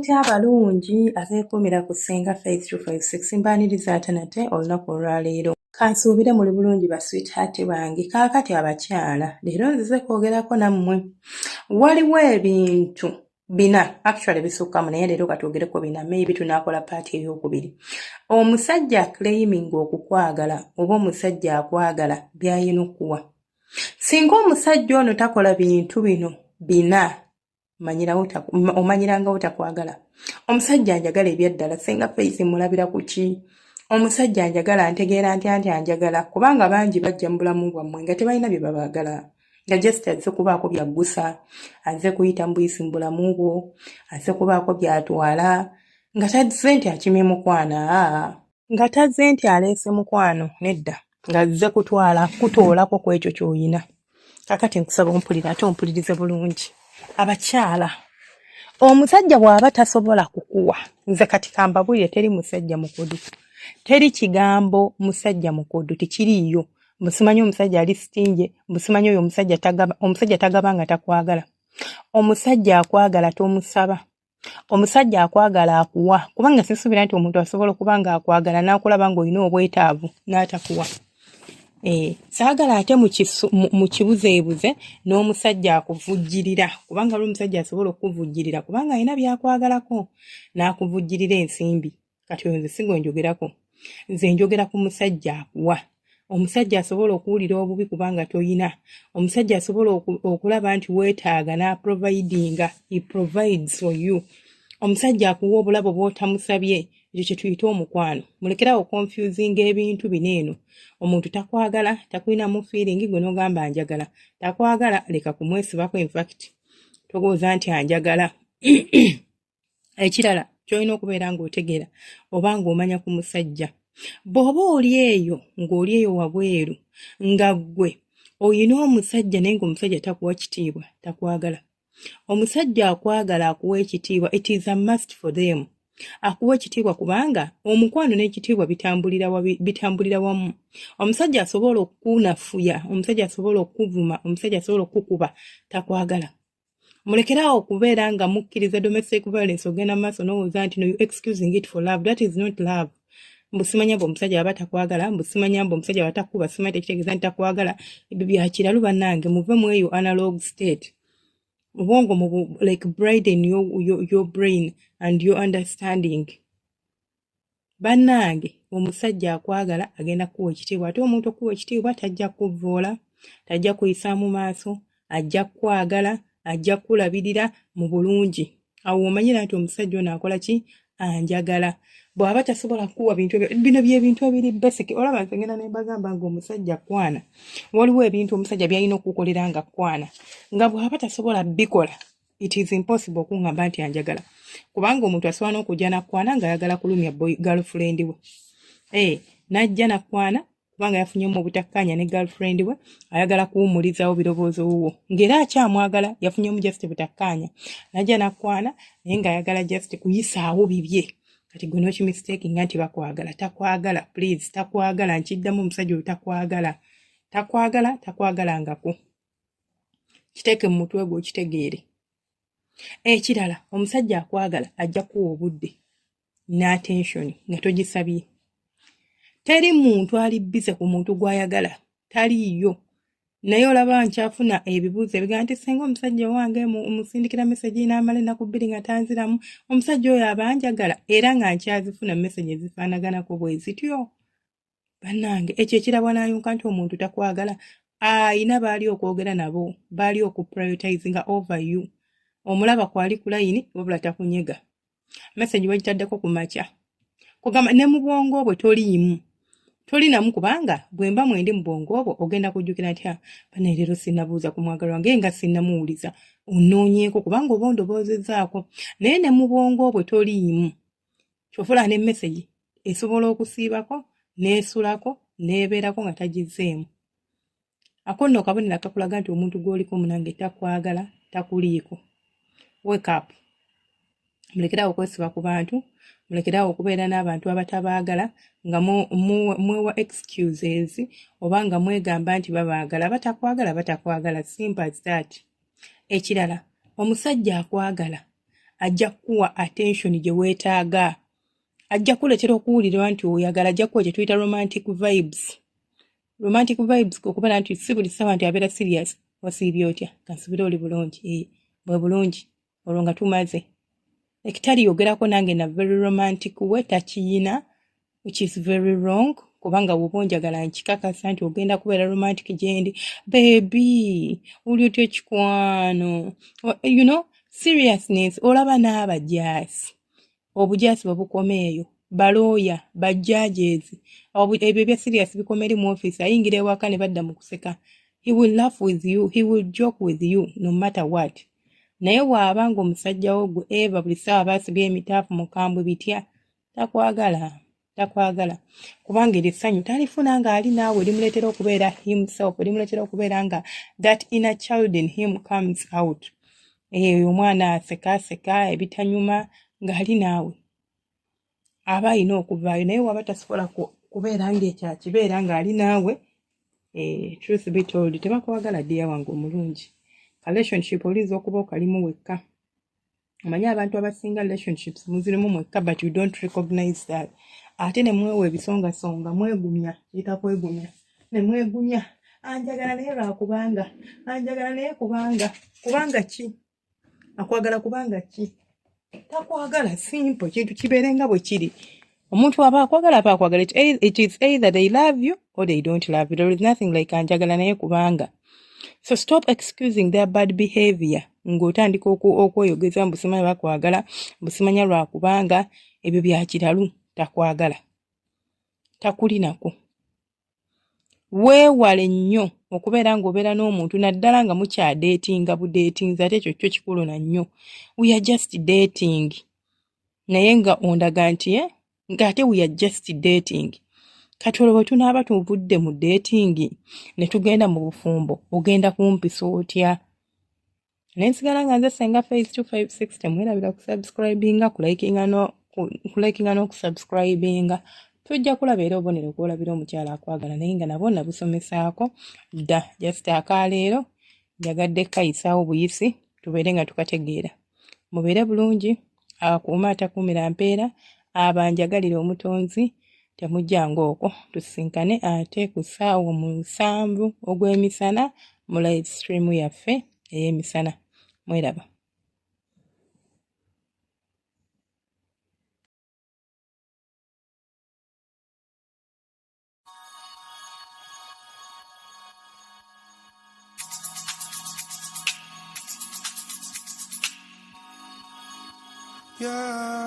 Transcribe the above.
Mutya abalungi abeekuumira ku Ssenga Faith 256, mbaaniriza ate nate olunaku olwaleero. Kansuubire muli bulungi ba sweetheart bange. Kaakati abakyala, leero nzize kwogerako nammwe. Waliwo ebintu bina, actually bisukkamu, naye leero katwogereko bina, maybe tunaakola part ey'okubiri. Omusajja claiming okukwagala oba omusajja akwagala by'alina okukuwa. Singa omusajja ono takola bintu bino bina, omanyirangawo takwagala. Omusajja anjagala ebyaddala, Senga Faith, mulabira ku ki? Omusajja anjagala ntegeera ntya nti anjagala? Kubanga bangi bajja mu bulamu bwammwe nga tebalina bye babaagala, nga just azze kubaako byaggusa, azze kuyita mu buyisi mu bulamu bwo, azze kubaako byatwala, nga tazze nti akimye mukwana, nga tazze nti aleese mukwano, nedda, ng'azze kutwala kutoolako ku ekyo ky'oyina. Kakati nkusaba ompulira ate ompulirize bulungi. Abakyala, omusajja bw'aba tasobola kukuwa, nze kati kambabuulire, teri musajja mukodo, teri kigambo musajja mukodo, tekiriiyo. Mbusimanyi omusajja ali stingy, mbusimanyi oyo omusajja tagaba. Omusajja tagaba nga takwagala. Omusajja akwagala tomusaba. Omusajja akwagala akuwa, kubanga sisuubira nti omuntu asobola okuba nga akwagala n'akulaba ng'olina obwetaavu n'atakuwa. Saagala ate mu kibuzeebuze n'omusajja akuvujjirira, kubanga lwo omusajja asobola okukuvujjirira kubanga alina by'akwagalako n'akuvujjirira ensimbi. Kati oyo nze si gwe njogerako, nze njogera ku musajja akuwa, omusajja asobola okuwulira obubi kubanga toyina, omusajja asobola okulaba nti weetaaga n'aprovidinga, he provides for you, omusajja akuwa obulabo bw'otamusabye. Ekyo kye tuyita omukwano. Mulekerawo confusinga ebintu bino eno. Omuntu takwagala, takulinamu feeling, gwe n'ogamba anjagala. Takwagala, leka kumwesibako. Infact togooza nti anjagala. Ekirala ky'olina okubeera ng'otegeera oba ng'omanya ku musajja, bw'oba oli eyo ng'oli eyo wabweru nga ggwe oyina omusajja naye ng'omusajja takuwa kitiibwa, takwagala. Omusajja akwagala akuwa ekitiibwa. It is a must for them akuwa ekitiibwa, kubanga omukwano n'ekitiibwa bitambulira wamu. Omusajja asobola okukunafuya, omusajja asobola okukuvuma, omusajja asobola okukukuba, takwagala. Mulekeraawo okubeera nga mukkiriza domestic violence ogenda maaso n'owooza nti no, you excusing it for love. That is not love. Mbu simanya mbu omusajja aba takwagala, mbu simanya mbu omusajja aba takuba, simanyi tekitegeeza nti takwagala. Ebyo bya kiralu. Bannange, muve mu eyo analog state. Obwongo mu like brighten your brain and your understanding. Bannange, omusajja akwagala agenda kukuwa ekitiibwa, ate omuntu okuwa ekitiibwa tajja kuvvoola, tajja kuyisaamu maaso, ajja kukwagala, ajja kukulabirira mu bulungi. Awo omanyira nti omusajja ono akola ki? Anjagala. Bw'aba tasobola kukuwa bintu ebyo, bino bye bintu ebiri basic. Olaba nze ngenda ne mbagamba ng'omusajja kwana, waliwo ebintu omusajja by'alina okukukolera nga kwana, nga bw'aba tasobola bikola, it is impossible okuŋŋamba nti anjagala, kubanga omuntu asobola n'okujja nakwana ng'ayagala kulumya girlfriend we. N'ajja nakwana kubanga yafunyemu obutakkaanya ne girlfriend we, ayagala kuwumulizaawo birowoozo wuwo, ng'era akyamwagala, yafunyemu just butakkaanya, n'ajja nakwana naye ng'ayagala just kuyisaawo bibye. Kati gwe n'okimistake nga nti bakwagala. Takwagala, please, takwagala. Nkiddamu, omusajja oyo takwagala, takwagala, takwagalangako. Kiteeke mu mutwe gwe okitegeere. Ekirala, omusajja akwagala ajja kuwa obudde n'attention nga togisabye. Teri muntu ali busy ku muntu gw'ayagala, taliiyo. Naye olaba nkyafuna ebibuuzo ebigamba nti, "Senga, omusajja owange musindikira message n'amala ennaku 2 nga tanziramu, omusajja oyo aba anjagala?" Era nga nkyazifuna message ezifaanaganako bwe zityo. Bannange, ekyo ekirabwa n'ayunka nti omuntu takwagala. Ayina baali okwogera nabo, baali okuprioritizinga over you. Omulaba kwali ku layini, wabula takunyega. Message wagitaddeko ku makya, kugamba ne mu bwongo bwe toliimu, tolinamu, kubanga bwe mba mwendi mu bwongo obwo ogenda kujjukira nti, "Ah, bane, leero sinnabuuza ku mwagalwa wange, nga sinnamuwuliza, onnoonyeeko," kubanga oba ondoboozezaako. Naye ne mu bwongo bwe toliimu. Kyofula ne message esobola okusiibako n'esulako n'ebeerako nga tagizzeemu. Ako nno kabonero akakulaga nti omuntu gw'oliko munange takwagala, takuliiko. Wake up, mulekerawo okwesiba ku bantu, mulekerawo okubeera n'abantu abatabaagala nga mwewa excuses oba nga mwegamba nti babaagala. Batakwagala, batakwagala, simple as that. Ekirala, omusajja akwagala Ajja kukuwa attention gye weetaaga, ajja kukuleetera okuwulira nti oyagala, ajja kukuwa kye tuyita romantic vibes. Romantic vibes kwe kubeera nti si buli ssaawa nti abeera serious. Wasiibye otya? Kansubire oli bulungi. Ee, bwe bulungi. Olwo nga tumaze. Like taliyogerako nange na very romantic way, takiyina, which is very wrong, kubanga bw'oba onjagala nkikakasa nti ogenda kubeera romantic gyendi. Baby, oli otya ekikwano? You know, seriousness. Olaba n'abajaasi, obujaasi bwe bukoma eyo, balooya, bajudges, ebyo ebya serious bikoma eri mu office. Ayingira ewaka ne badda mu kuseka. He will laugh with you, he will joke with you no matter what. Naye bw'aba ng'omusajja wo gwe eva buli ssaawa baasibye emitaafu, mukambwe bitya, takwagala, takwagala, kubanga eryo essanyu talifuna ng'ali naawe erimuleetera okubeera himself, erimuleetera okubeera nga that inner child in him comes out. Eyo omwana asekaaseka ebitanyuma ng'ali naawe aba alina okuvaayo, naye waba tasobola kubeera ng'ekyo akibeera ng'ali naawe. Truth be told, tebakwagala, dear wange omulungi. Relationship oyinza okuba okalimu wekka. Omanyi abantu abasinga relationships muzirimu mwekka, but you don't recognize that. Ate ne mwewa ebisongasonga, mwegumya, kiyita kwegumya, ne mwegumya, anjagala naye lwakubanga anjagala naye kubanga. Kubanga ki? Akwagala kubanga ki? Takwagala, simple. Kintu kibeere nga bwe kiri. Omuntu aba akwagala aba akwagala. It is either they love you or they don't love you. There is nothing like anjagala naye kubanga. So stop excusing their bad behavior ng'otandika okweyogeza mbu simanya bakwagala, mbu simanya lwakubanga. Ebyo bya kiralu. Takwagala, takulinako. Weewale nnyo okubeera ng'obeera n'omuntu, naddala nga mukyadeetinga budeetinzi. Ate ekyo kyo kikulu na nnyo. We are just dating, naye nga ondaga nti ng'ate we are just dating. Kati olwo bwe tunaaba tuvudde mu dating ne tugenda mu bufumbo, ogenda kumpisa otya? Naye nsigala nga nze Senga Face 256. Temwerabira kusubscribinga, kulikinga n'okusubscribinga. Tujja kulaba era obubonero kwolabira omukyala akwagala, naye nga nabwo nabusomesaako dda. Just akaleero njagadde kayisaawo buyisi, tubeere nga tukategeera. Mubeere bulungi. Akuuma atakuumira mpeera, abanjagalira omutonzi. Temujjanga okwo, tusisinkane ate ku ssaawa 7 ogw'emisana mu live stream yaffe ey'emisana. Mweraba. Yeah.